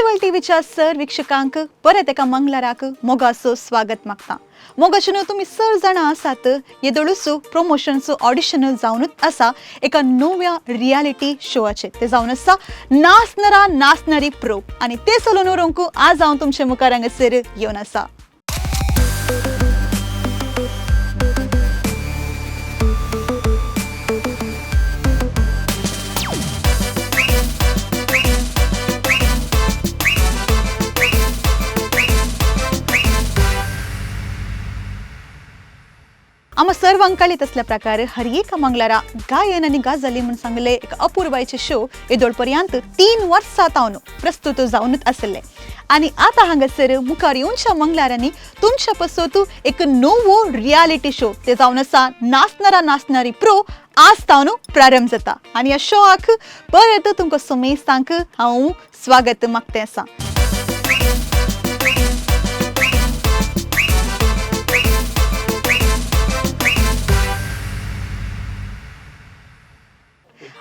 Festival टीव्हीच्या sir वीक्षकांक परत एका मंगळाराक मोगाचो स्वागत मागता. मोगाचे न्हू तुमी सर जाणां आसात, येदोळूच प्रमोशनचो ऑडिशन जावनूच आसा एका नव्या रियालिटी शोआचे, ते जावन आसा नाचणारा नाचणारी प्रो. आनी ते चलोवन व्हरूंक आज हांव तुमचे मुखार हांगासर येवन आसा. आमा सर्वांक कळीत असल्या प्रकारे हर एका मंगळारा गायन आनी गजाली म्हूण सांगले एक अपुरबायचे शो येदोळ पर्यंत 3 वर्सां तावन प्रस्तुत जावनूच आसले. आनी आतां हांगासर मुखार येवच्या मंगळारांनी तुमच्या पसत एक नवो रियालिटी शो ते जावन आसा नाचणारा नाचणारी प्रो आज तावन प्रारंभ जाता. आनी ह्या शोआक परत तुमकां समेस्तांक हांव स्वागत मागते आसा.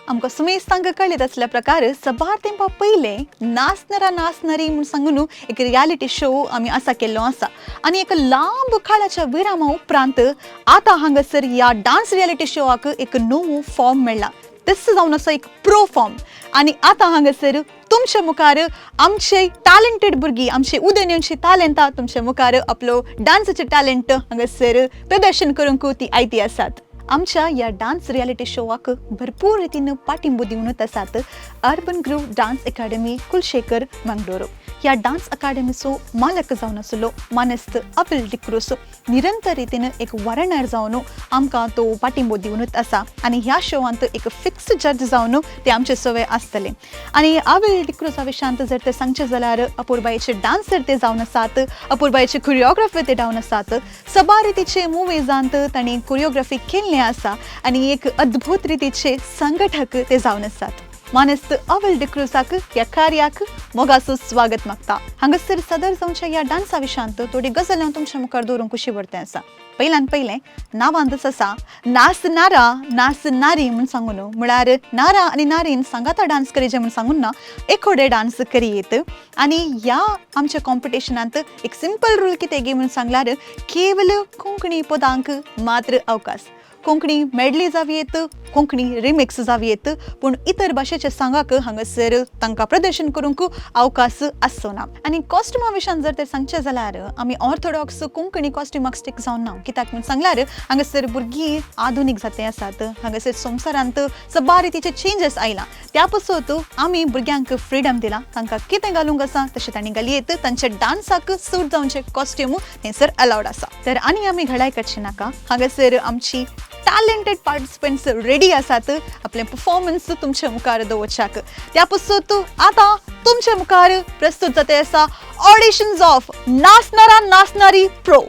आमकां सुमेस्तांक कळीत असल्या प्रकार सबार तेंपा पयलें नाचणारा नाचणारी म्हूण सांगून एक रियालिटी शो आमी आसा केल्लो आसा. आनी एक लांब काळाच्या विरामा उपरांत आतां हांगासर ह्या डांस रियालिटी शोआक एक नवो फॉर्म मेळ्ळा, तस जावन आसा एक प्रो फॉर्म. आनी आतां हांगासर तुमच्या मुखार आमचे टॅलेंटेड भुरगीं, आमचे उदेन येवची टॅलेंटां तुमच्या मुखार आपलो डांसाचें टॅलेंट हांगासर प्रदर्शन करूंक ती आयती आसात. आमच्या ह्या डांस रियालिटी शोवाक भरपूर रितीन पाठिंबो दिवनूच आसात urban groove dance academy Kulshekar Mangaluru. ह्या डांस अकादमीचो मालक जावन आसलो मानेस्त अपिल डिक्रूस निरंतर रितीन एक वरणार जावन आमकां तो पाठिंबो दिवनूच आसा. आनी ह्या शोवांत एक फिक्स जज जावन ते आमचे सवे आसतले. आनी अविल डिक्रूसा विशांत जर ते सांगचे जाल्यार अपुरबायेचे डांसर ते जावन आसात, अपुरबायेचे कोरियोग्राफर ते जावन आसात. सबार रितीचे मुवीजांत तांणी कोरियोग्राफी केल्ले आसा आनी एक अद्भुत रितीचे संघटक ते जावन आसात. मानेस्त अविल डिक्रूसाक ह्या कार्याक मोगाचो स्वागत मागता. हांगासर सदर जावच्या ह्या डांसा विशांत थोडी गजाल हांव तुमच्या मुखार दवरूंक खुशी भरते आसा. पयल्यान पयलें नांवांतच आसा नाचणारा नाचणारी म्हूण सांगून, म्हळ्यार नारा आनी नारीन सांगाता डांस करीचे म्हूण सांगून ना, एकोडे डांस करीत. आनी ह्या आमच्या कॉम्पिटिशनांत एक सिंपल रूल कितें गी म्हूण सांगल्यार केवल कोंकणी पदांक मात्र अवकाश. कोंकणी मेडली जावयेत, कोंकणी रिमिक्स जावयेत, पूण इतर भाशेच्या सांगाक हांगासर तांकां प्रदर्शन करूंक अवकाश आसचो ना. आनी कॉस्ट्युमा विशयान जर ते सांगचें जाल्यार आमी ऑर्थोडॉक्स कोंकणी कॉस्ट्युमाक स्टीक जावन ना. कित्याक म्हूण सांगल्यार हांगासर भुरगीं आधुनीक जाते आसात, हांगासर संवसारांत सबार रितीचे चेंजीस आयला. त्या पासत आमी भुरग्यांक फ्रिडम दिला, तांकां कितें घालूंक आसा तशें तांणी घालयेत, तांच्या डांसाक सूट जावचें कॉस्ट्यूम थंयसर अलावड आसा. तर आनी आमी घडाय करची नाका, हांगासर आमची टॅलेंटेड पार्टिसिपंट्स रेडी आसात आपले परफॉर्मन्स तुमच्या मुखार दवरच्याक. त्या पासत आतां तुमच्या मुखार प्रस्तुत जाते आसा ऑडिशन्स ऑफ नाचणारा नाचणारी प्रो.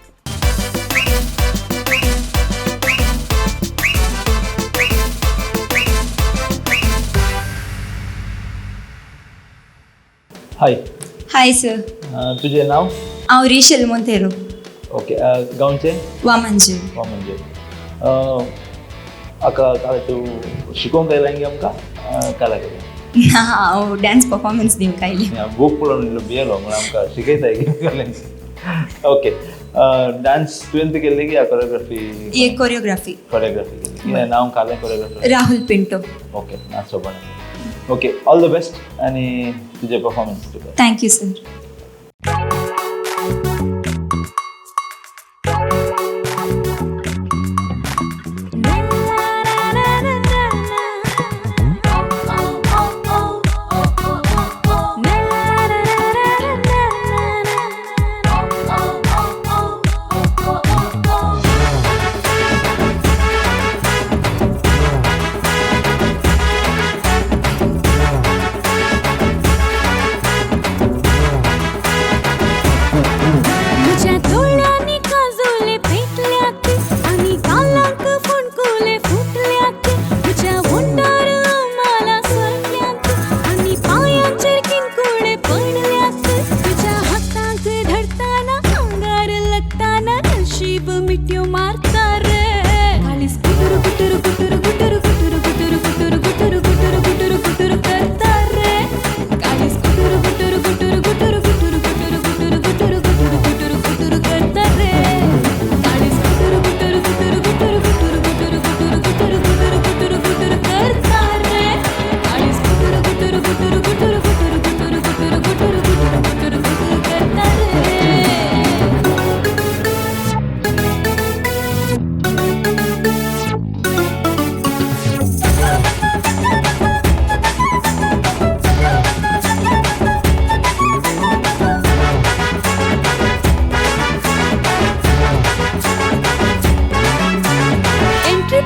हाय. Hi sir. तुझे नाव? हांव रिशल मोंतेरो. ओके, गांवचे? वामनजी. वामनजे. आका काल तूं शिकोवंक आयलां की आमकां काला केलें? ना, हांव डांस परफॉर्मन्स दिवंक आयलें. बूक पळोवन भियेलो म्हणून आमकां शिकयताय की. ओके, डांस तुवें केल्ली की कोरियोग्राफी? एक कोरियोग्राफी. कोरियोग्राफी केली. कितें नांव कालें कोरियोग्राफर? राहुल पिंटो. ओके, नाच सोबण. ओके, ऑल the best आनी तुजें परफॉर्मन्स तुका. Thank you sir.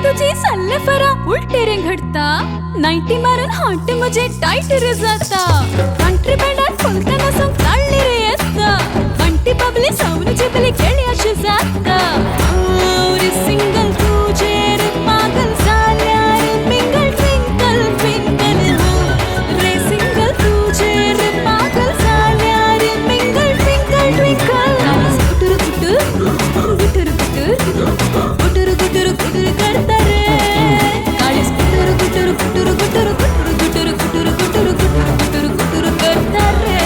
तुजी सल्ले फरा उलटे रे घडता, नायटी मारून हाट म्हजे टायट रे जाता, कंट्री बँडार फुलतना संग ताळ्ळी रे येता, बंटी बबली सावन जिबली खेळी अशें जाता. सिंगल तुजेर पागल जाल्यार मिंगल ट्विंकल ट्विंकल रे, सिंगल तुजेर पागल जाल्यार mingle twinkle twinkle. Gutur Gutur Gutur Gutur Gutur Gutur Gutur करता रे, काळीज गुटुर गुटुर गुटुर गुटुर गुटुर गुटुर गुटुर गुटुर गुटुर गुटुर करता रे.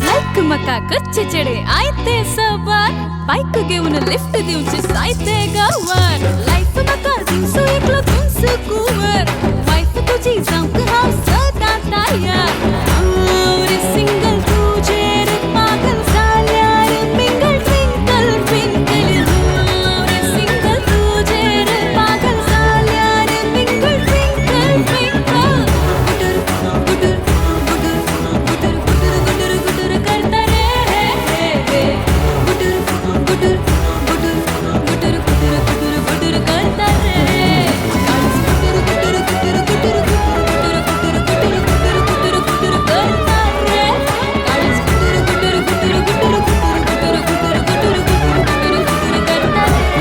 लायक मका कच्चे चेडे आयते सवार, बायक घेऊन लिफ्ट दिवचे जायते गावार, लायफ मका दिवसो एकलो तुमचो कुंवर, वायफ तुजी जावंक हांव सदां तयार. सिंगल तुजेर पागल जाल्यार मिंगल ट्विंकल ट्विंकल, सिंगल तुजेर पागल जाल्यार mingle twinkle twinkle. Gutur Gutur Gutur Gutur Gutur Gutur Gutur करता रे, गुटुर गुटुर गुटुर गुटुर गुटुर गुटुर गुटुर करता रे, गुटुर गुटुर गुटुर गुटुर गुटुर गुटुर गुटुर गुटुर गुटुर गुटुर करता रे, गुटुर गुटुर गुटुर गुटुर गुटुर गुटुर गुटुर गुटुर गुटुर गुटुर करता रे.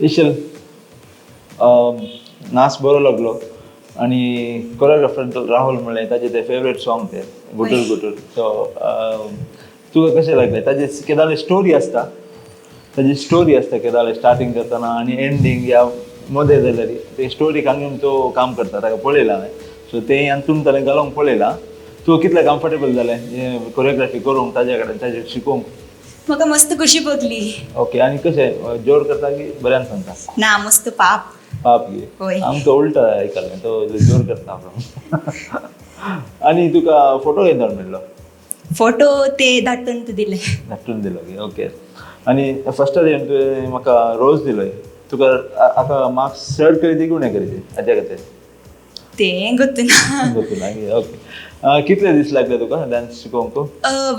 इशल नाच बरो लागलो आनी कोरियोग्राफर राहुल म्हणलें ताजें तें फेवरेट सॉंग तें गुटूर गुटूर. सो तुका कशें लागलें? ताजें केदाळे स्टोरी आसता, ताजी स्टोरी आसता केदाळे स्टार्टींग करतना आनी एंडींग या मदें जाल्यार ते स्टोरी सांगून तो काम करता, ताका पळयलां हांवें. सो तें हातून ताणें घालूंक पळयलां. तुका कितलें कम्फर्टेबल जालें हें कोरियोग्राफी करूंक ताजे कडेन, ताजें शिकूंक? म्हाका मस्त खुशी भोगली. ओके, आनी कशें जोर करता की बऱ्यान सांगता? ना, मस्त पाप. पाप गे? होय. आमकां उल्टा आयकलें, तो जोर करता आपलो. आनी तुका फोटो केन्ना मेळ्ळो? फोटो ते धाडटून दिले. धाडटून दिलो गे, ओके. आनी फर्स्ट येवन तुवें म्हाका रोज दिलोय, तुका आतां मार्क्स चड करीत की उणें करीत हाज्या खातीर? ते गोत्तु ना. गोत्तु ना गे, ओके. कितले दीस लागले तुका डान्स शिकोवंक?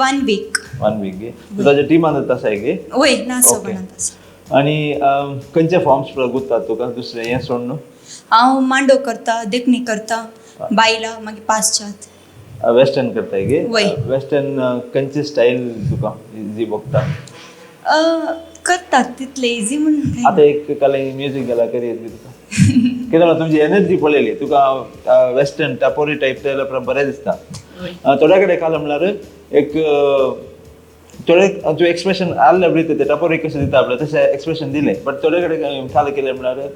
1 वीक. 1 वीक गे. तूं ताज्या टिमान आसाय गे? वय, ना सोबणांत आसा. आनी खंयचे फॉर्म्स गुत्तात तुका दुसरें हें सोडून न्हू? हांव मांडो करता, देखणी करता, बायलां, मागीर पाश्चात. वेस्टर्न करताय गे? वय. वेस्टर्न खंयची स्टायल तुका इजी भोगता? करतात तितले इजी म्हणून काय. आतां एक काल म्युजीक गेला करी येतली तुका, कितें म्हणल्यार तुमची एनर्जी पळयली तुका वेस्टर्न टापोरी टायप जाल्यार बरें दिसता. थोड्या कडेन काल म्हणल्यार एक थोडे तूं एक्सप्रेशन आसलें पळय ते टापोरी कशें दिता पळय तशें एक्सप्रेशन दिलें, बट थोडे कडेन काल केलें म्हणल्यार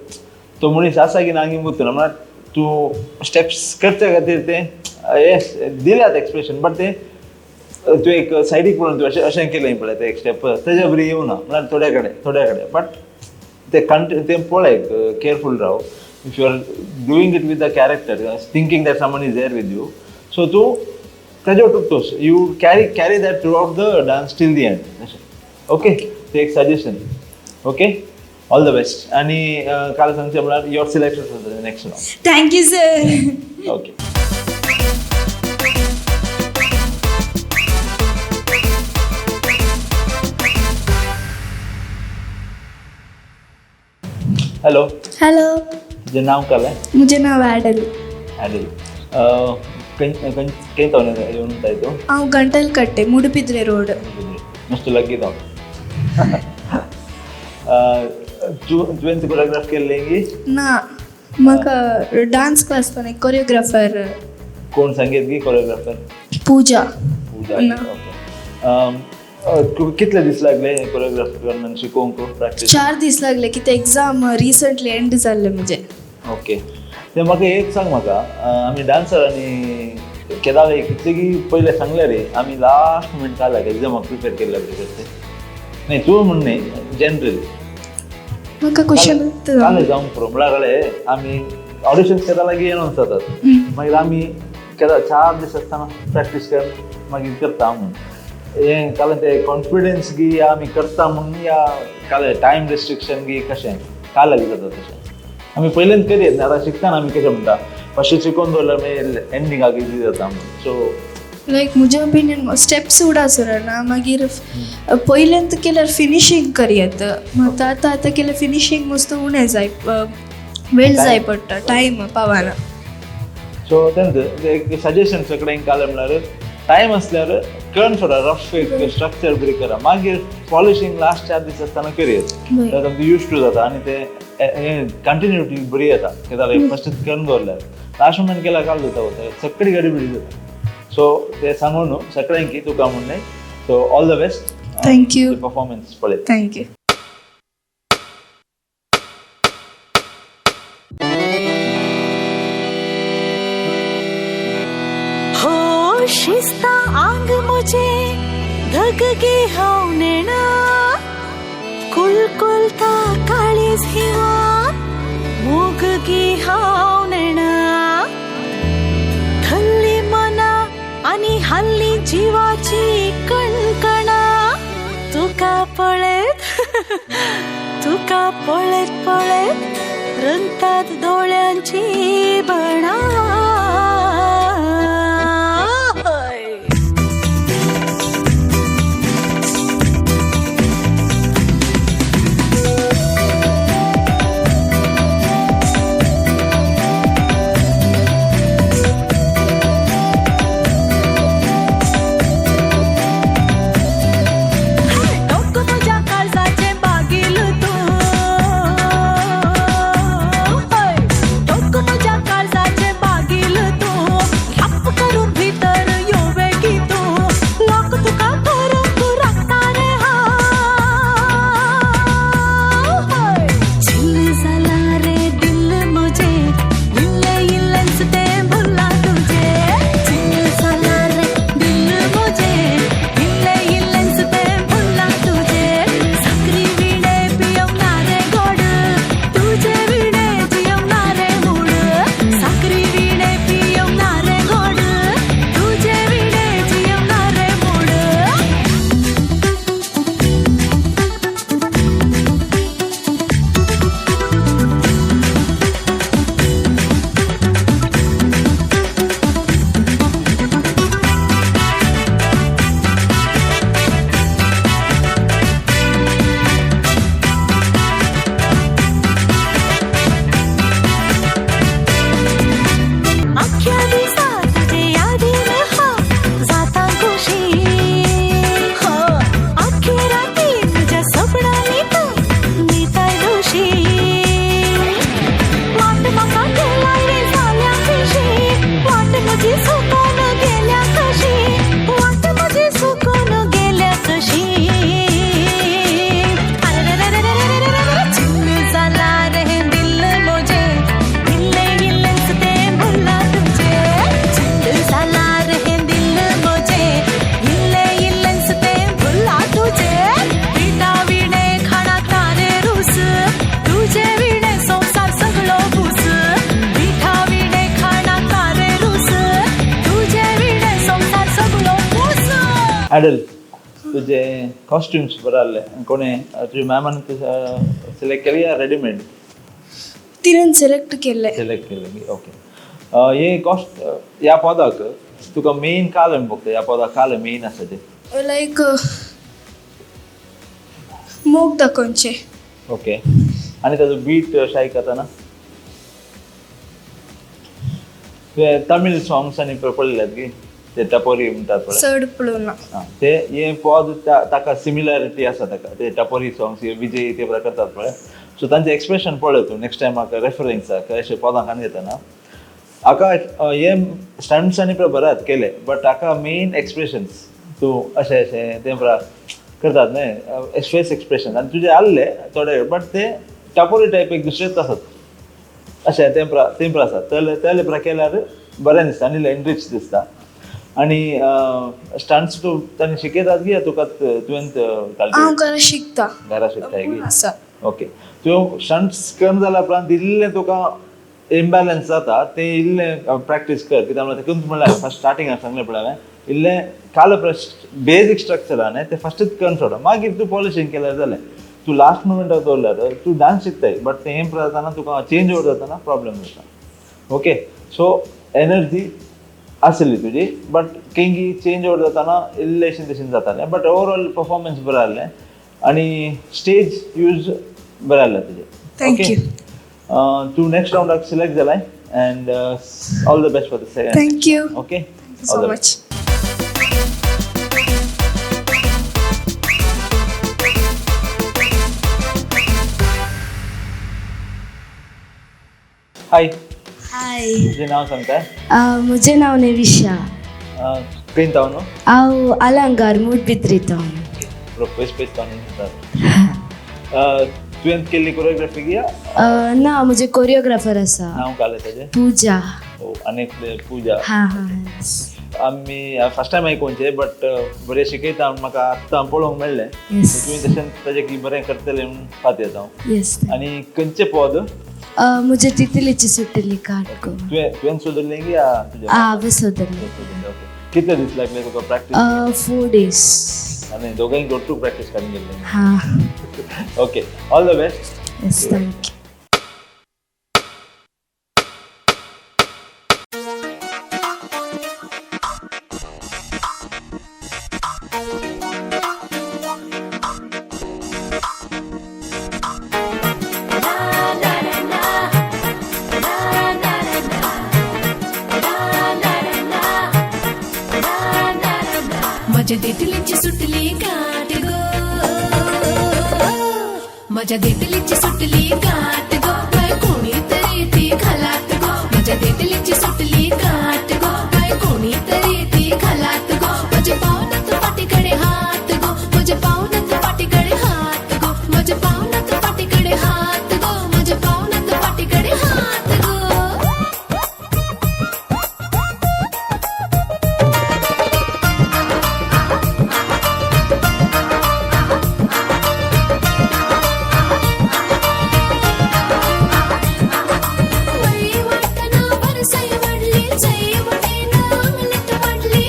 तो मनीस आसा की ना की मुत्तलो म्हणल्यार तूं स्टेप्स करचे खातीर तें येस दिल्यात एक्सप्रेशन, बट तें तूं एक सायडीक पळोवन तूं अशें अशें केलें पळय तें एक स्टेप तेज्या बरी येवना म्हणल्यार थोड्या कडेन थोड्या कडेन, बट ते कंटिन्यू तें पळय, careful Rao. If you are doing it with the character thinking that someone is there with you, so तूं ताजेर टुकतोस, you carry that throughout the dance till the end. अशें, ओके, तें एक suggestion. Okay, all the best. आनी काल सांगचें म्हणल्यार your selection for the next round. Thank you sir. Okay. Hello. Hello. तुझे नाव काय? मुझे नाव आडल. आडल. खंय तावन येवन तूं? हांव गंटल कट्टे, मुडबिद्रे रोड. मस्त लग्गी तावन. तुवें कोरियोग्राफ केल्लें की? ना, म्हाका डान्स क्लास पण एक कोरियोग्राफर. कोण सांगीत की कोरियोग्राफर? पूजा. पूजा, ओके. कितले दीस लागले कोरियोग्राफ करून शिकोवंक प्रॅक्टीस? 4 दीस लागले की ते एक्झाम रिसंटली एंड जाल्ले म्हजे. ओके, ते म्हाका एक सांग, म्हाका आमी डान्सर आनी केदाळे कितले पयलें सांगलें रे आमी लास्ट मुमेंट काल एक्झामाक प्रिपेर केल्ले ते न्ही, तूं म्हण न्ही, जनरली म्हाका क्वेश्चन काल जावंक पुरो म्हळ्यार कळ्ळें आमी ऑडिशन केदा लागीं येवन जातात, मागीर आमी केदा 4 दीस आसतना प्रॅक्टीस कर मागीर करता म्हूण हें काल ते कॉन्फिडन्स गी आमी करता म्हूण या काल टायम रिस्ट्रिक्शन गी कशें काल लागीं जाता तशें आमी पयल्यान करी. आतां शिकतना आमी कशें म्हणटा फर्स्ट शिकोवन दवरल्यार मागीर एंडिंगाक इजी जाता म्हूण. सो लायक म्हज्या ओपिनियन स्टेप्स उडा ना मागीर पयल्यान केल्यार फिनिशींग करयेत, आतां आतां आतां केल्यार फिनिशींग मस्त उणें जाय, वेळ जाय पडटा, टायम पावना. सो तेंच एक सजेशन सगळ्यांक काल म्हणल्यार टायम आसल्यार करून सोडा, रफ एक स्ट्रक्चर बरी करा, मागीर पॉलिशींग लास्ट 4 दीस आसतना करयत तर तुमकां यूज टू जाता आनी ते कंटिन्युटी बरी येता. कितें जालें फस्ट करून दवरल्यार लास्ट मुमेंट केल्यार काल जाता वता सगळी गडबडी जाता. सो ते सांगून न्हू सगळ्यांक तुका म्हूण न्हय. So all the best. Thank you. Performance पळयत. Thank you. शिस्ता आंग मुझे धगगे हांव नेणा, कुलकुलता काळीज हिवा मोगगी हांव नेणा, थल्ली मना आनी हल्ली जिवाची कणकणा, तुका पळयत तुका पळयत पळयत रंगतात दोळ्यांची बणा. अडल तुझे कॉस्ट्युम्स बरं आसले कोणे तुझ्या मॅमान सिलेक्ट केले या रेडीमेड? तिणें सिलेक्ट केले. सिलेक्ट केले. ओके. हे कॉस्ट ह्या पदाक तुका मेन कालम बघता, ह्या पदाक कालम मेन आसा ते लायक मोग दाखोवचे. ओके. आनी ताजो बीट अशें आयकतना तुवें तमीळ सॉंग्स आनी पळयल्यात की ते टपोरी म्हणटात पळय? चड पळोवना. ते हे पद ताका सिमिलरिटी आसा ताका, ते टपोरी सॉंग्स विजय ते करतात पळय. सो तांचे एक्सप्रेशन पळय तूं नेक्स्ट टायम म्हाका रेफरन्साक अशें पदां खान घेतना हाका हे स्टंट्स आनी पळय बरात केले बट हाका मेन एक्सप्रेशन्स तूं अशें अशें तें करतात न्हय फेस एक्सप्रेशन आनी तुजे आहले थोडे बट ते टपोरी टायप एक दुसरेच आसात अशें तें तें आसात तले तले प्रा केल्यार बरें दिसता आनी एनरीच दिसता. आनी स्टंट्स तूं तांणी शिकयतात की तुका तुवें हांव घरा शिकता. घरा शिकताय की? आसा. ओके. तूं स्टंट्स करून जाल्या उपरांत इल्लें तुका इम्बॅलन्स जाता तें इल्लें प्रॅक्टीस कर. कित्याक म्हणल्यार तें म्हणल्यार फर्स्ट स्टार्टिंगाक सांगलें पळय हांवें इल्लें काल बेजीक स्ट्रक्चर आहा न्ही तें फस्टूच करून सोड, मागीर तूं पॉलिशींग केल्यार जालें. तूं लास्ट मुमेंटाक दवरल्यार तूं डांस शिकताय बट तें हें जाताना तुका चेंज ओवर जाताना प्रॉब्लम जाता. Okay. So energy आसली तुजी, बट केंगी चेंज ओवर जाताना इल्लेशें तशें जातालें, बट ओवरऑल परफॉर्मन्स बरें आहलें आनी स्टेज यूज बरें आहलें तुजें. Thank you. तूं नेक्स्ट रावंडाक सिलेक्ट जालाय and all the best for the second. Thank you. Okay, so much. Hi. Hi. तुजें नांव सांगता? म्हजें नांव नेविशा. खंय तावन? हांव अलंकार मूडबिद्री तावन. पयस पयस तावन. तुवें केल्ली कोरियोग्राफी या? ना, म्हजें कोरियोग्राफर आसा. नांव कालें ताजें? पूजा. ओ, आनी पूजा. हां हां. आमी फर्स्ट टायम आयकोवचें, बट बरें शिकयता म्हूण म्हाका आत्तां पळोवंक मेळ्ळें. तुवें तशें ताजें की बरें करतलें म्हूण पातयेता हांव. येस. आनी खंयचें पद? म्हजे तितलीची सुटली काट गो. तुवें सोदलें की या तुजें? हांवें सोदलें. कितले दीस लागले तुका प्रॅक्टीस? 4 days. आनी दोगांय गोटू प्रॅक्टीस काडून गेल्ले? हां. Okay, all the best. Yes, thank you. माझ्या देठलीची सुटली गाठ गो, माझ्या देठलीची सुटली गाठ गो, काय कोणीतरी ती घालात गो. माझ्या देठलीची सुटली गाठ गो, काय कोणीतरी ती घालात गो. माझ्या पावनात पाठीकडे हात गो, माझ्या पावनात पाठीकडे हात गो, माझ्या पावनात पाठीकडे हात गो, माझ्या पावनात पाठीकडे हात गो. वय वाटना वरसई वाढली, जई वटेन अंगलट वाढली.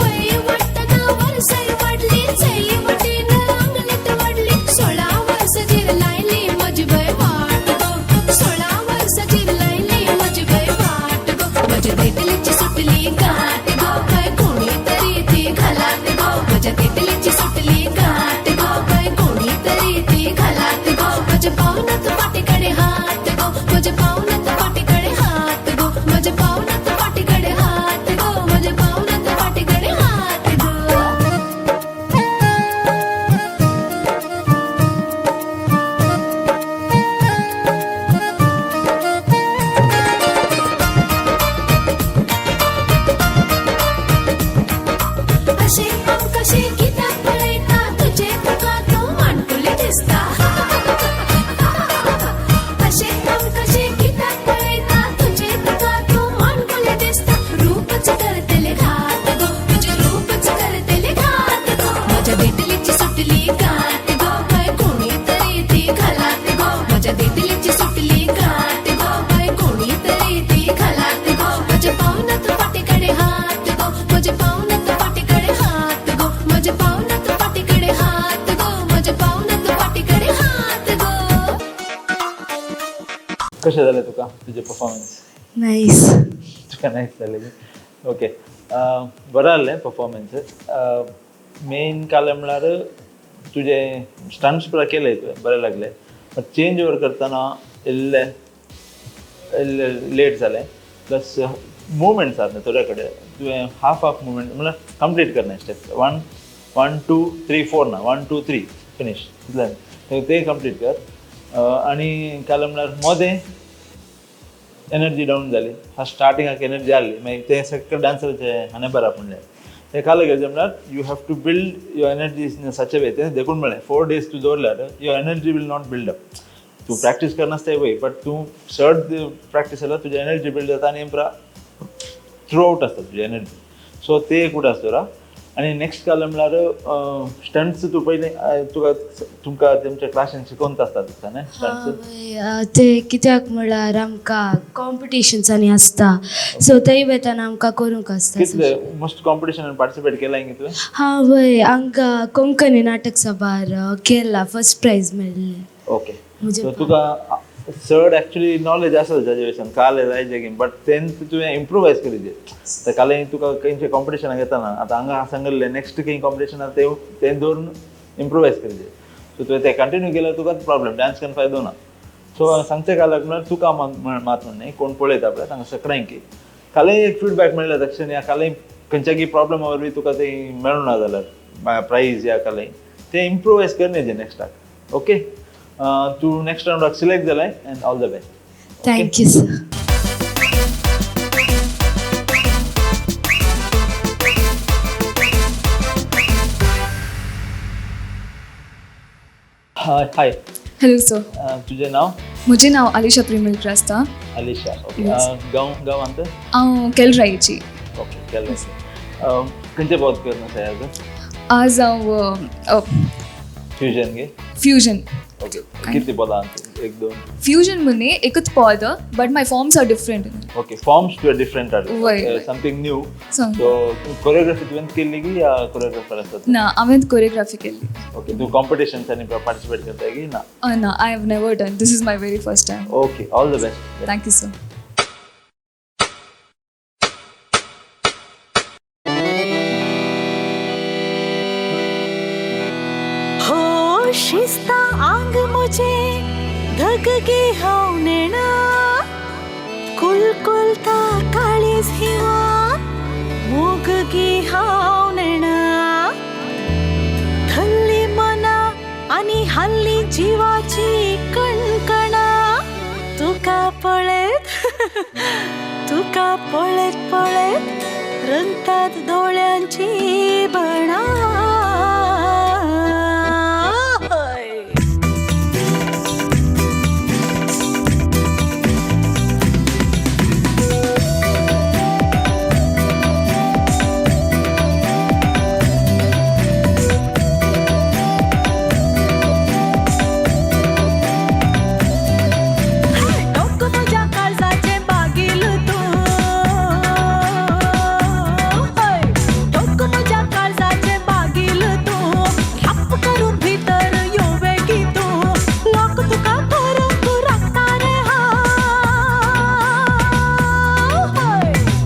वय वाटना वरसई वाढली, जई वटेन अंगलट वाढली. 16 वर्ष जिरलायली माझी बाई वाट गो, 16 वर्ष जिरलायली माझी बाई वाट गो. माझ्या देठलीची सुटली गाठ गो, काय कोणीतरी ती घालात गो. माझ्या देठलीची सुटली गाठ गो, काय कोणीतरी ती घालात गो. माझ्या पावनात पाठीकडे हात गो, माझ्या पावनात पाठीकडे हात गो, माझ्या पावनात पाठीकडे हात गो, माझ्या पावनात पाठीकडे हात गो. अशे हांव कशें कित्याक पळयता, तुजे तुका तूं माणकुलें दिसता. अशें हांव कशें कित्याक पळयता, तुजे तुका तूं माणकुलें दिसता. रूपच करतलें घात गो, तुजें रूपच करतलें घात गो. म्हज्या देठलीची सुटली गाठ गो, काय कोणीतरी ती घालात गो. म्हज्या देठलीची सुटली गाठ गो, काय कोणीतरी ती घालात गो. म्हज्या पावनात फाटीकडे हात गो, म्हज्या पावनात फाटीकडे हात गो, म्हज्या पावनात फाटीकडे हात गो, म्हज्या पावनात फाटीकडे हात गो. कशें जालें तुका तुजें परफॉर्मन्स? नायस. तुका नायस जालें? ओके, बरें आहलें परफॉर्मन्स. मेन कालें म्हळ्यार तुजें स्टंट्स पुरा केले तुवें, बरें लागलें, बट चेंज ओवर करतना इल्लें इल्लें लेट जालें. प्लस मुवमेंट्स आसा थोड्या कडेन तुवें हाफ हाफ मुवमेंट म्हळ्यार कंप्लीट करना स्टेप. 1 1 2 3 4 ना, 1 2 3 फिनीश, इतलें तें कंप्लीट कर. आनी कालें म्हळ्यार मदें एनर्जी डावन जाली. फर्स्ट स्टार्टिंगाक एनर्जी आहली, मागीर तें सगळें डांसराचें हाणें बरें म्हणलें तें काल गेलें म्हळ्यार you have to build your energy in such a way. तें देखून म्हणलें 4 days तूं दवरल्यार your energy will not build up. तूं प्रॅक्टीस करनासताय पळय, बट तूं चड प्रॅक्टीस जाल्यार तुजी एनर्जी बिल्ड जाता आनी थ्रू आवट आसता तुजी एनर्जी. सो ते एक उडास दवरा. आनी नेक्स्ट काल म्हळ्यार स्टंट्स तूं पयलीं तुका तुमकां तुमच्या क्लासीन शिकोवन आसता दिसता न्ही स्टंट्स? ते कित्याक म्हळ्यार आमकां कॉम्पिटिशन्सांनी आसता, सो थंय वेताना आमकां करूंक आसता. कितले मोस्ट कॉम्पिटिशनान पार्टिसिपेट केलां की तुवें? हां वय, हांगा कोंकणी नाटक सभार केला, फर्स्ट प्रायज मेळ्ळें. ओके. म्हजे सो तुका चड एक्चुअली नॉलेज आसा जाजे विशयान काले जाय जे बट तें तुवें इम्प्रोवायज करीजे. आतां काले तुका खंयचे कॉम्पिटिशनाक येतना आतां हांगा सांगिल्लें नेक्स्ट खंय कॉम्पिटिशन आसा तें तें दवरून इम्प्रोवायज करीजे. सो तुवें तें कंटिन्यू केल्यार तुका प्रॉब्लम, डांस करून फायदो ना. सो सांगचें काल्याक म्हळ्यार तुका मात न्ही कोण पळयता पळय तांकां सगळ्यांक कालय एक फिडबॅक मेळ्ळा तक्षण या कालय खंयच्याकी प्रॉब्लमा वरवीं तुका तें मेळना जाल्यार प्रायज या कालय तें इम्प्रोवायज करने जे नेक्स्टाक. ओके, तूं नेक्स्ट रावंडाक सिलेक्ट जालाय and all the best. Thank you sir. Hi hi. Hello sir. तुजें नांव? म्हजें नांव आलिशा प्रेमल क्रास्ता. अलिशा, ओके. Yes. गांव गांवांत? हांव केलरायची. ओके, केल्ले. खंयचे पद करून आसा आज? आज हांव फ्युजन गे? फ्युजन. ओके, कितली पदां? एक दोन फ्युजन म्हणे एकच पद, but my forms are different. Okay, forms तुवें डिफरंट वय, हाडले, वय. Something new. सांग. सो कोरियोग्राफी तुवें केल्ली की या कोरियोग्राफर आसा? ना, हांवें कोरियोग्राफी केल्ली. ओके, तूं कॉम्पिटिशन्सांनी पार्टिसिपेट करता की ना? ना, I have never done, this is my very first time. Okay, all the best. Thank you sir. हो शिस्ता आंग मुझे धगगे हांव नेणा, कुलकुलता काळीज हिवा मोगगी हांव नेणा, थल्ली मना आनी हल्ली जिवाची कणकणा, तुका पळयत तुका पळयत पळयत रंगतात दोळ्यांची बणा. टोक म्हज्या काळजाचें बागील तूं, टोक म्हज्या काळजाचें बागील तूं, रप्प करून भितर यो वेगी तूं, लोक तुका करूंक राखता रे हांव.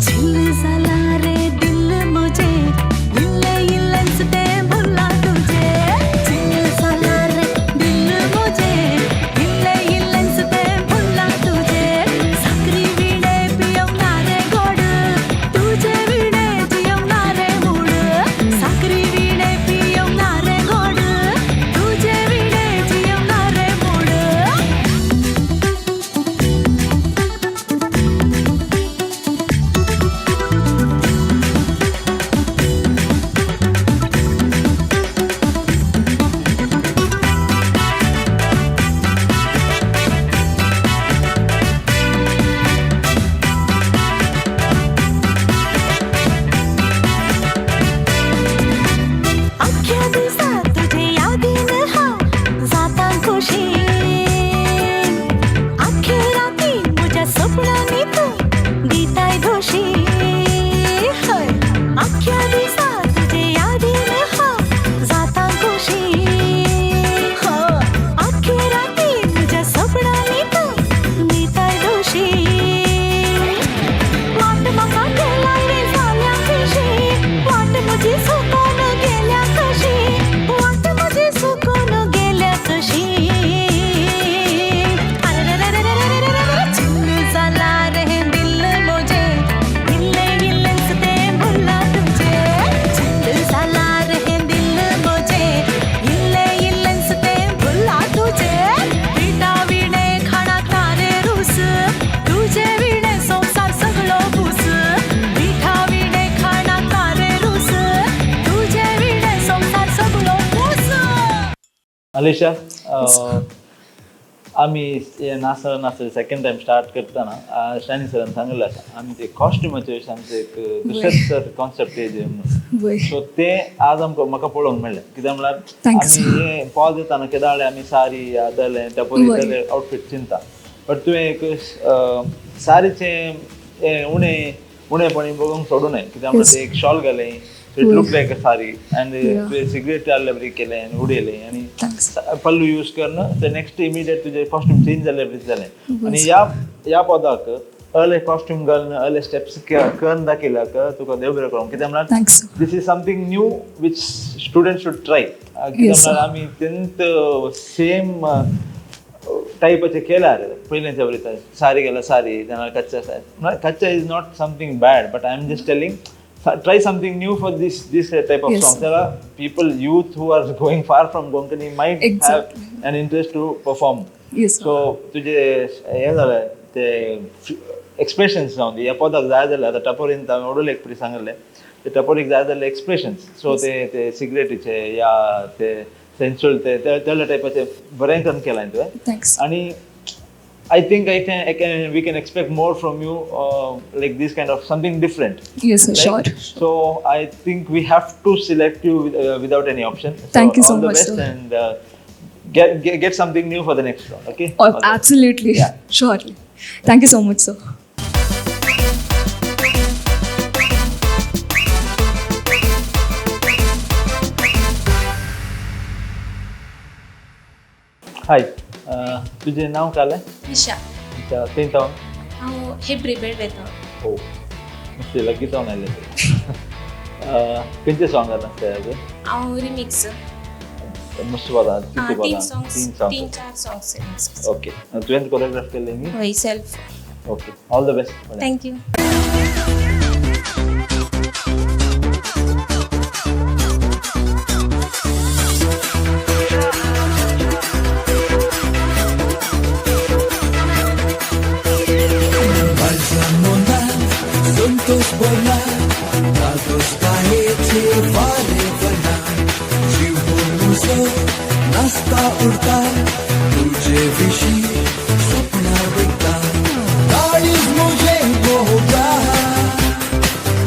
चिल्ल जाला रे दिल म्हजें, इल्लें इल्लेंच तें भुल्लां तुजें, चिल्ल जाला रे दिल म्हजें, इल्लें इल्लेंच तें भुल्लां तुजें, साकरी विणे पियेवंक ना रे गोड, तुजे विणे जियेवंक ना रे मूड, साकरी विणे पियेवंक ना रे गोड, तुजे विणे जियेवंक ना रे मूड. अख्ख्या दिसा तुझे यादीन हांव जाता खोशी, अख्खे राती म्हज्या सपनांनी तूं दिताय धोशी, हय अख्ख्या दिसा तुझे यादीन हांव जाता खोशी, अख्खे राती म्हज्या सपनांनी तूं दिताय धोशी, वाट म्हाका केलाय रे जाल्या कशी, वाट म्हजी सुकोन गेल्या कशी, वाट म्हजी सुकोन गेल्या कशी, चिल्ल जाला रे दिल म्हजें, इल्लें इल्लेंच तें भुल्लां तुजें, चिल्ल जाला रे दिल म्हजें, इल्लें इल्लेंच तें भुल्लां तुजें, पिठा विणे खाणाक ना रे रूच, तुजे विणे संवसार सगळो भूस, पिठा विणे खाणाक ना रे रूच, तुजे विणे संवसार सगळो भूस. अलिशा, आमी हे नासर नासर सेकंड टायम स्टार्ट करतना शानी सरान सांगिल्लें आसा आमी ते कॉस्ट्युमाचे विशय आमचें एक दुसरेंच सर कॉन्सेप्ट येजे म्हणून. वय. सो ते आज आमकां म्हाका पळोवंक मेळ्ळें, कित्याक म्हळ्यार Thank you, आमी हे पॉज येताना केदाळे आमी सारी या जालें त्या परी वय. जालें आउटफीट चिंता, बट तुवें एक सारीचें हें उणें उणेपणी बघूंक सोडूं नये, कित्याक म्हळ्यार Yes. ते एक शॉल घालें, It look like a sari and तुवें सिगरेट हाडले बरी केलें आनी उडयलें आनी पल्लू यूज करून ते नेक्स्ट इमिडिएट तुजें कॉस्ट्यूम चेंज जालें बरी जालें. आनी ह्या ह्या पदाक अर्ले कॉस्ट्यूम घालून अर्ले स्टेप्स करून दाखयल्याक तुका देव बरें करूं. कित्याक म्हळ्यार thanks. This is something new which student should try. कित्याक म्हळ्यार आमी तेंत सेम टायपाचें केल्यार पयलेंच्या वरी सारी गेल्यार सारी, जाल्यार कच्चा सारी. कच्चा is not something bad, but I am just telling try something new for this this type of song. जाल्यार people youth who are going far from Konkani might have an interest to perform. So तुजें हें जालें ते expressions जावन दी ह्या पदाक जाय जाल्यार आतां टपोरीन हांवें ओडूल एक परी सांगिल्लें ते टपोरीक जाय जाल्यार एक्सप्रेशन्स. सो ते ते सिगरेटीचे या ते सेन्सुअल ते त्या टायपाचे बरें करून केलां तुवें. Thanks. आनी I think I can I can we can expect more from you, like this kind of something different. Yes sir, sure. So I think we have to select you without any option. Thank you so all the much, best sir. And get something new for the next round. Okay? Absolutely. Yeah. Surely. Thank you so much, sir. Hi, तुझे नाव काय? निशा. अच्छा, थंय जावन? हांव हेब्री बेळवे जावन. हो, मातशें लागीं जावन आयलें. खंयचें सॉंग जाता आसता? हांव रिमिक्स. मस्त पदां, कितले तीन पदां? सॉंग्स, तीन सॉंग्स, तीन चार सॉंग्स रिमिक्स. ओके, तुवें कोरियोग्राफ केल्लें न्ही? हय, self. Okay, all the best. Thank you. Santosh बोला कादोस्तायेचे वारे वना जीव मुजो नाचता उडता तुझे विशी स्वप्न विकता काळीज मुझे मोगा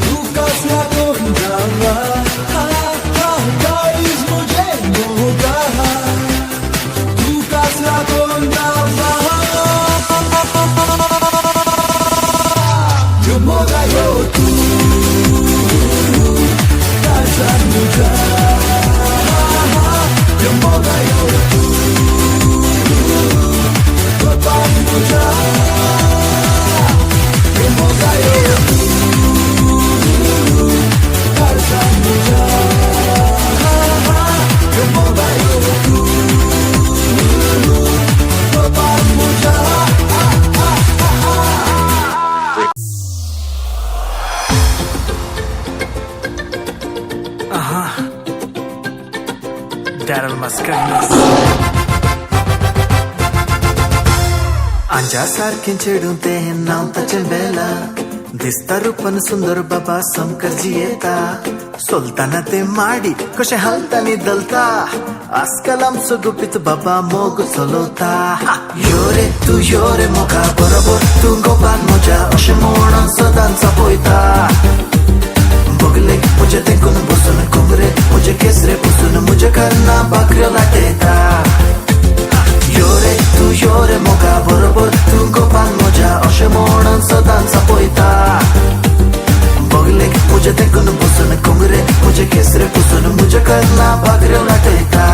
तू कसला कोण जावा काळीज मुझे मोगा तू कसला कोण जावा मोगा यो तू Daryl Mascarenhas. आंजा सारखें चेडूं तें नांव ताचें बेला दिसता रूपन सुंदर बाबा समकर जियेता सोलताना ते माडी कशें हालता नी दलता आजकाल आमचो गुपीत बाबा मोग चलवता. यो रे तूं यो रे मोगा बरोबर तूं गोपान म्हज्या अशें म्हणून सदांच पळयता बगले म्हजे तेंकून बसून कोंबरे म्हजे केसरे पुसून म्हज्या कर्ना भाकऱ्यो लाटयता. यो रे तूं यो रे मोगा बरोबर तूं गोपान म्हज्या अशें म्हणून सदांच पळयता बगले म्हजे तेंकून बसून कोंबरे म्हजे केसरे पुसून म्हज्या कर्ना भाकऱ्यो लाटयता.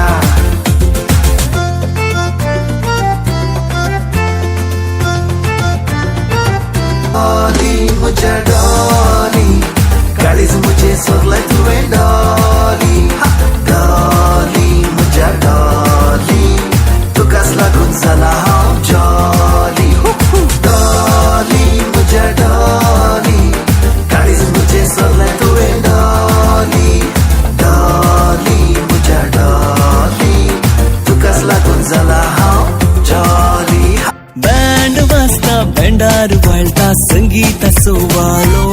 डॉली म्हज्या डॉली काळीज म्हजें सगलें तुवें डॉली डॉली म्हज्या डॉली तुकाच लागून जाला हांव जॉली डॉली म्हज्या डॉली काळीज म्हजें सगलें तुवें डॉली डॉली म्हज्या डॉली तुकाच लागून जाला हांव जॉली. बँड वाजता बँडार वळटा संगीताचो वाळो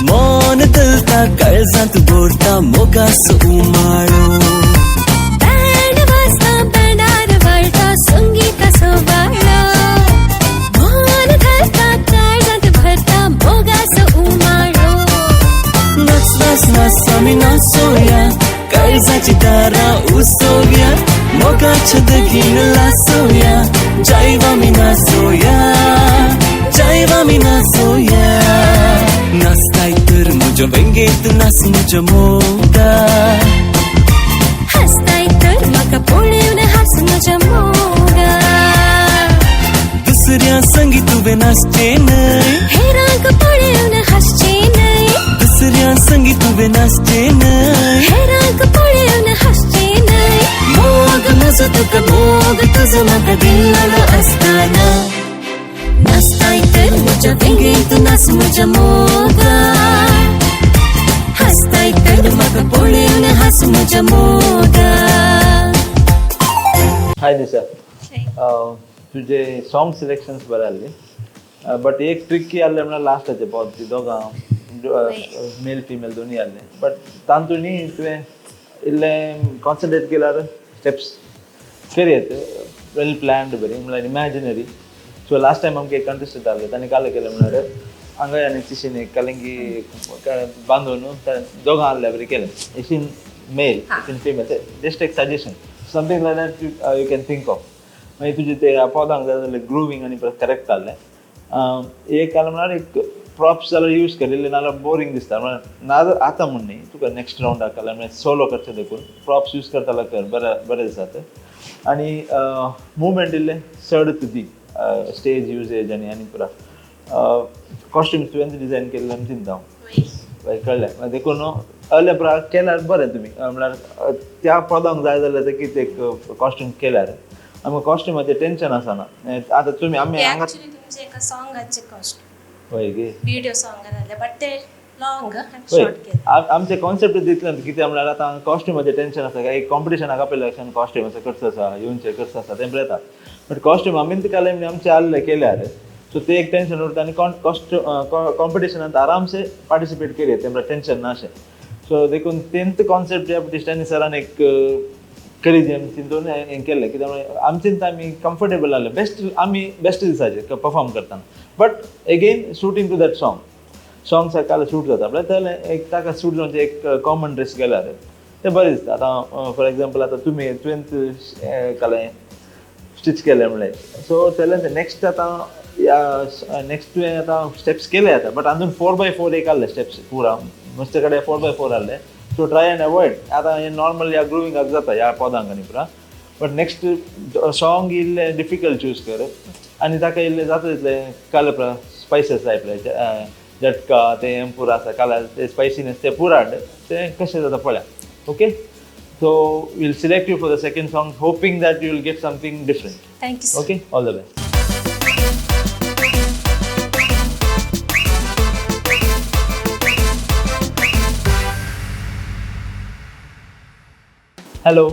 मन दलता काळजांत भरता मोगाचो उमाळो. बँड वाजता बँडार वळटा संगीताचो वाळो मन घालता काळजांत भरता मोगाचो उमाळो. नाच नाच नाच आमी नाचोया काळजाची दारां उसोवया मोगाचें दगीन लासोया जायव आमी नाचोया जायव आमी नाचोया. नाचताय तर म्हज्या तुज्या वेंगेंत नास म्हज्या मोगा. हसताय तर म्हाका पळोवन हास म्हज्या मोगा. दुसऱ्या संगी तुवें नाचचें न्हय, हेरांक पळोवन हासचें न्हय. दुसऱ्या संगी तुवें नाचचें न्हय, हेरांक पळोवन हासचें न्हय. मोग म्हजो तुका, मोग तुजो म्हाका दिल्लो आसतना. नाचताय तर म्हज्या वेंगेंत नाच म्हज्या मोगा. हसताय तर म्हाका पळोवन हास म्हज्या मोगा. हाय दिशा, तुजे सॉंग सिलेक्शन्स बरें आहले, बट एक ट्रिकी आहले म्हणल्यार लास्टाचे पद ती दोगां मेल फिमेल दोनूय आहले, बट तातूंत तुवें इल्लें कॉन्सन्ट्रेट केल्यार स्टेप्स करी वेल प्लॅन्ड बरी, म्हणल्यार इमॅजिनरी. सो लास्ट टायम आमकां एक कंटेस्टंट आहले, ताणें कालें केलें म्हणल्यार हांगा आनी तिशीन एक कलिंगी बांदून दोगां आहल्या बरी केलें, एशीन मेल एशीन फिमेल. जस्ट एक suggestion, something like that you can think of. मागीर तुजे ते पदांक जाय जाल्यार ग्रुवींग आनी करेक्ट आहलें. एक आसलें म्हणल्यार एक प्रॉप्स जाल्यार यूज केल्ले नाजाल्यार बोरींग दिसता, म्हणल्यार नाजाल्यार आतां म्हूण न्ही, तुका नेक्स्ट रावंडाक जाल्यार म्हणल्यार सोलो करचें देखून प्रॉप्स यूज करता जाल्यार कर, बरें बरें दिसता. आनी मुवमेंट इल्लें चड दी, स्टेज युजेज आनी आनी पुरा कॉस्ट्युम्स तुवें डिजायन केल्लें आमी चिंता हांव कळ्ळें. देखून अहले पुरा केल्यार बरें तुमी, म्हणल्यार त्या पदांक जाय जाल्यार ते कितें एक कॉस्ट्यूम केल्यार आमकां कॉस्ट्युमाचें टेंशन आसना. आतां तुमी आमी हांगा तुमचे एका सॉंगाचे कॉस्ट्यूम हय गे व्हिडियो सॉंग जालें, बट ते लॉंग हय शॉर्ट केलें. आमचे कॉन्सेप्ट दितले कितें म्हणल्यार आतां कॉस्ट्युमाचें टेंशन आसा, एक कॉम्पिटिशनाक आपयलें कॉस्ट्यूम आसा खर्च आसा येवचें खर्च आसा तें पळयता, बट कॉस्ट्यूम आमी कालें आमचें आहलें केल्यार सो ते एक टेंशन उरता आनी कॉम्पिटिशनांत आरामसे पार्टिसिपेट करी तें म्हळ्यार टेंशन ना अशें. सो देखून तेंच कॉन्सेप्ट ह्या टिस्टांनी सरान एक करी दी आमी चिंतून हें केल्लें, कित्याक म्हळ्यार आमचें आमी कम्फर्टेबल आहले, बेस्ट आमी बेस्ट दिसाचें परफॉर्म करतना, but again suiting to that song, song काल सूट जाता म्हळ्यार जाल्यार एक ताका सूट जावन एक कॉमन ड्रेस केल्यार तें बरें दिसता. आतां फॉर एग्जाम्पल आतां तुमी तुवें कालें स्टिच केलें म्हणलें, सो तेल्यान नेक्स्ट आतां नेक्स्ट तुवें आतां स्टेप्स केले आतां, बट अंदून 4x4 एक आहले स्टेप्स पुरा मस्ते कडेन 4x4 आहले. सो ट्राय एंड अवॉयड आतां हें नॉर्मल ह्या ग्रुविंगाक जाता ह्या पदांक आनी पुरा, बट नेक्स्ट सॉंग इल्लें डिफिकल्ट चूज कर आनी ताका इल्लें जाता तितलें काले पुरा स्पायसीस जाय पळय झटका तें पुरा आसा काला ते स्पायसीनेस ते पुरा हाड, तें कशें जाता पळया. Okay, so we'll select you for the second song, hoping that you will get something different. Thank you sir. Okay, all the best. Hello.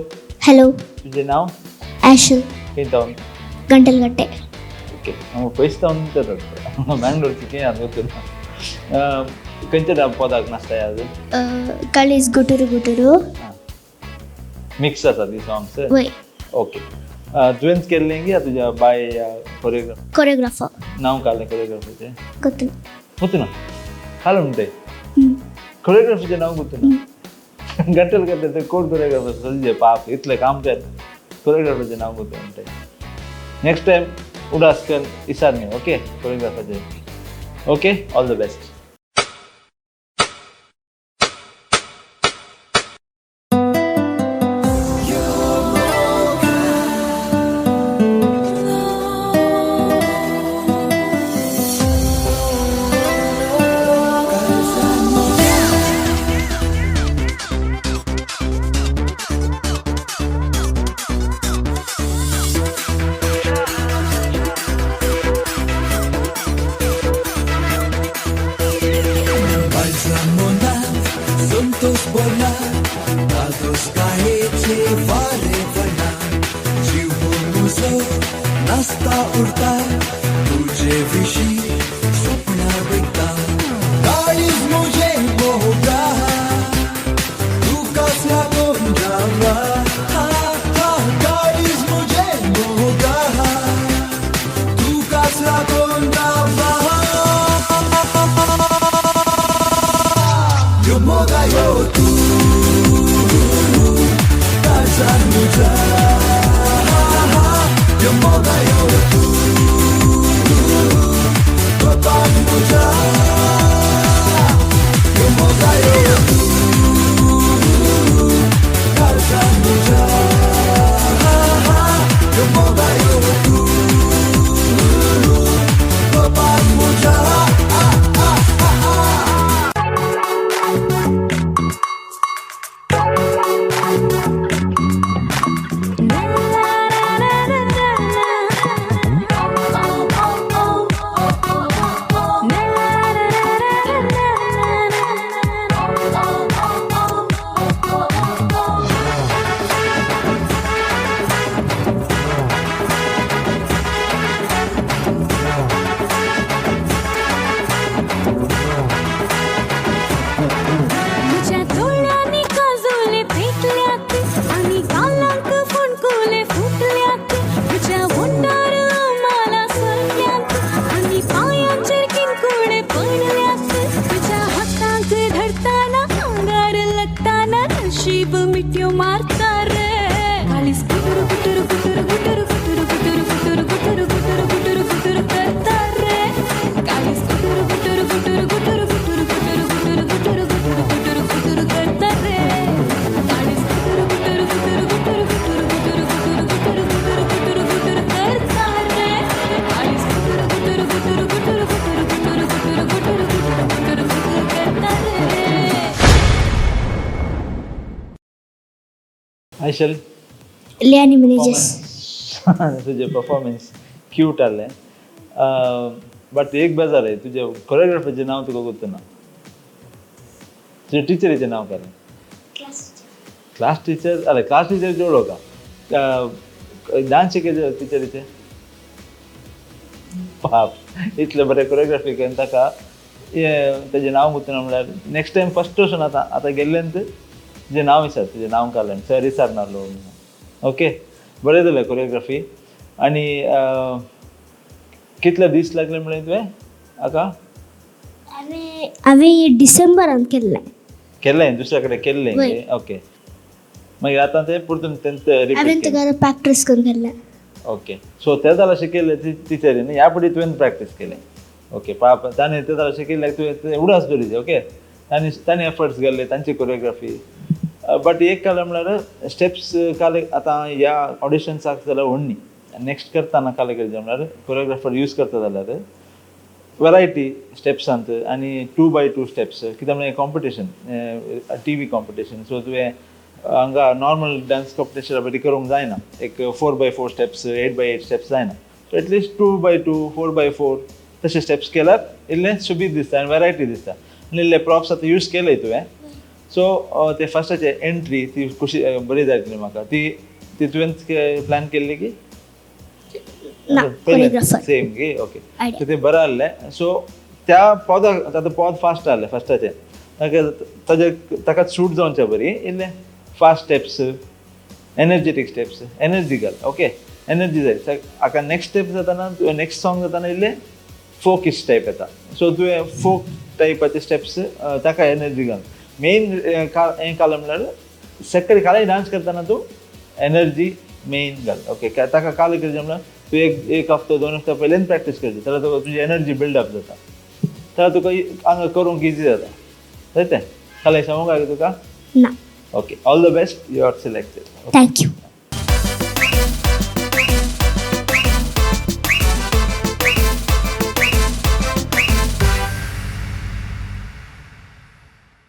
Hello. तुझे नाव? आशल. खंय तावन? गंटलगट्टे. ओके, हांव पयस तावन बँगलोरची कितें हांव गोत्तुना. खंयच्या पदाक नाचताय आज? काळीज गुटुरू गुटुरू. मिक्स आसा ती सॉंग्स? वय. ओके, तुवेंच केल्लें की तुज्या बाय कोरियोग्राफर? कोरियोग्राफर. नांव काडलें कोरियोग्राफराचें? गोत्तुना. गोत्तुना काल म्हणटाय कोरियोग्राफीचें नांव गोत्तुना? गंटल करता ते कोण कोरियोग्राफर सजे पाप इतलें काम कर, कोरियोग्राफराचें नांव गोत्तुना म्हणटाय. नेक्स्ट टायम उडास कर इसार न्ही. ओके, कोरियोग्राफराचें. Okay, all the best. Yo moga आयशल, लियानी मिनेजस. तुझे परफॉर्मन्स क्यूट आसलें, बट एक बेजार आहे, तुझ्या कोरियोग्राफरचें नांव तुका गोत्त ना. तुझ्या टिचरीचें नांव काय? Class teacher. अरे क्लास टिचर जोडो का डान्स शिकयता टिचरीचे? पाप, इतलें बरें कोरियोग्राफी करून ताका तेजें नांव गुतना म्हणल्यार नेक्स्ट टायम फस्ट वचून आतां आतां गेल्ल्यान तुजें नांव विचार, तुजें नांव काडलें सर विचारनालो. ओके, बरें जालें कोरियोग्राफी. आनी कितले दीस लागले म्हणलें तुवें हाका? हांवें डिसेंबरान केल्लें. केल्लें, दुसऱ्या कडेन केल्लें? ओके, मागीर आतां तें परतून हांवें तुका प्रॅक्टीस करून केल्लें. ओके, सो ते जाल्यार शिकयल्लें टिचरीन, ह्या फुडें तुवें प्रॅक्टीस केलें. ओके, पाप ताणें ते जाल्यार शिकयल्लें तुवें उडास दवरिजे. ओके, तांणी तांणी एफर्ट्स घाल्ले तांची कोरियोग्राफी. बट एक काल म्हणल्यार स्टेप्स काल आतां ह्या ऑडिशन्साक जाल्यार व्हडनी नेक्स्ट करतना काल कितें म्हणल्यार कोरियोग्राफर यूज करता जाल्यार वेरायटी स्टेप्सांत आनी 2x2 steps. कित्याक म्हणल्यार कॉम्पिटिशन, टीव्ही कॉम्पिटिशन, सो तुवें हांगा नॉर्मल डान्स कॉम्पिटिशन बरी करूंक जायना. एक 4x4 steps, 8x8 steps जायना. सो एटलिस्ट 2x2, 4x4 तशे स्टेप्स केल्यार इल्लें सुबीत दिसता आनी वेरायटी दिसता. आनी इल्ले प्रॉप्स आतां यूज केले तुवें. सो ते फस्टाचे एंट्री ती खुशी बरी जाय म्हाका. ती ती तुवें प्लॅन केल्ली की सेम की? ओके, सो ते बरें आहलें. सो त्या पदाक आतां पद फास्ट आहलें फस्टाचें, ताका ताजे ताका सूट जावचे बरी इल्लें fast steps, energetic steps, energy घाल. ओके, एनर्जी जाय हाका. नेक्स्ट स्टेप जाताना, नेक्स्ट सॉंग जाताना इल्लें फोकिश टायप येता. सो तुवें फोक टायपाचे स्टेप्स ताका एनर्जी घाल. मेन हें काल म्हणल्यार सेकंड कालय डान्स करतना तूं एनर्जी मेन घाल. ओके, ताका काल करचें म्हणल्यार तूं एक एक हफ्तो 2 हफ्तो पयल्यान प्रॅक्टीस करची जाल्यार तुका तुजी एनर्जी बिल्डअप जाता, जाल्यार तुका हांगा करूंक इजी जाता. जायतें कालय सांगूंक काय तुका? ना. Okay, all the best, you are selected. Thank you.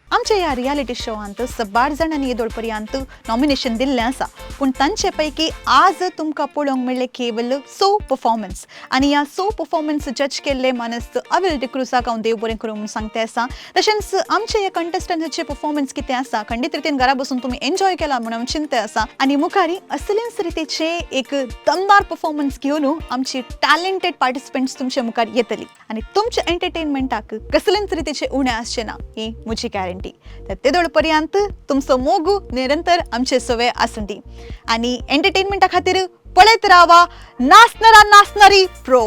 आमच्या ह्या रियालिटी शोवांत सबार जाणांनी येदोळ पर्यंत नॉमिनेशन दिल्लें आसा, पूण तांचे पैकी आज तुमकां पळोवंक मेळ्ळें केवल सो परफॉर्मन्स. आनी ह्या सो परफॉर्मन्स जज केल्ले मानस अविल डिक्रुजाक हांव देव बरें करूं म्हूण सांगते आसा. तशेंच आमच्या ह्या कंटेस्टंटाचे परफॉर्मन्स कितें आसा खंडीत रितीन घरा बसून तुमी एन्जॉय केला म्हूण हांव चिंता आसा. आनी मुखारी असलेच रितीचे एक दमदार परफॉर्मन्स घेवन आमची टॅलेंटेड पार्टिसिपंट्स तुमचे मुखार येतली आनी तुमच्या एंटरटेनमेंटाक कसलेच रितीचे उणें आसचें ना ही म्हजी गॅरंटी. तर तेदोळ पर्यंत तुमचो मोग निरंतर आमचे सवे आसूं दी आनी एंटरटेनमेंटा खातीर पळयत रावा नाचणारा नाचणारी प्रो.